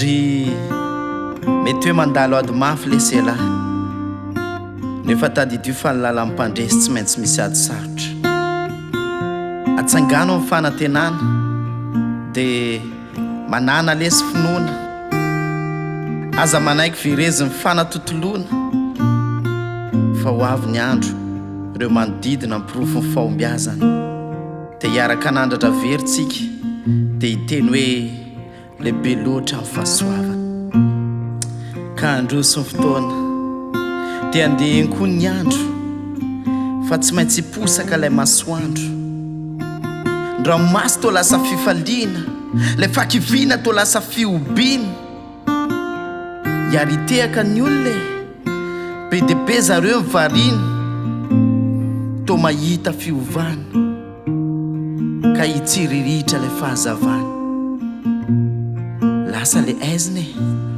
Ndry mety hoe mandalo ady mafy lesy elah. Nefa tadidio fa ny lalan'ny mpandresy tsy maintsy misy ady sarotra. Atsangano ny fanantenana dia manàna lesy finoana. Aza manaiky verezin'ny fanatontoloana fa ho avy ny andro ireo manodidina ny porofon'ny fahombiazana. Dia hiaraka hanandratra very tsika dia hiteny hoe Lehibe loatra ny fahasoavana. Ka handroso ny fotoana. Dia handeha eny koa ny andro. Fa tsy maintsy hiposaka ilay masoandro. Ny ranomaso toa lasa fifaliana. Ilay fahakiviana toa lasa fihobiana. Hiaritehaka ny olona e. Be dia be zareo ny variana. Toa mahita fiovana. Ka hitsiriritra ilay fahazavana. Lasa le aizina e.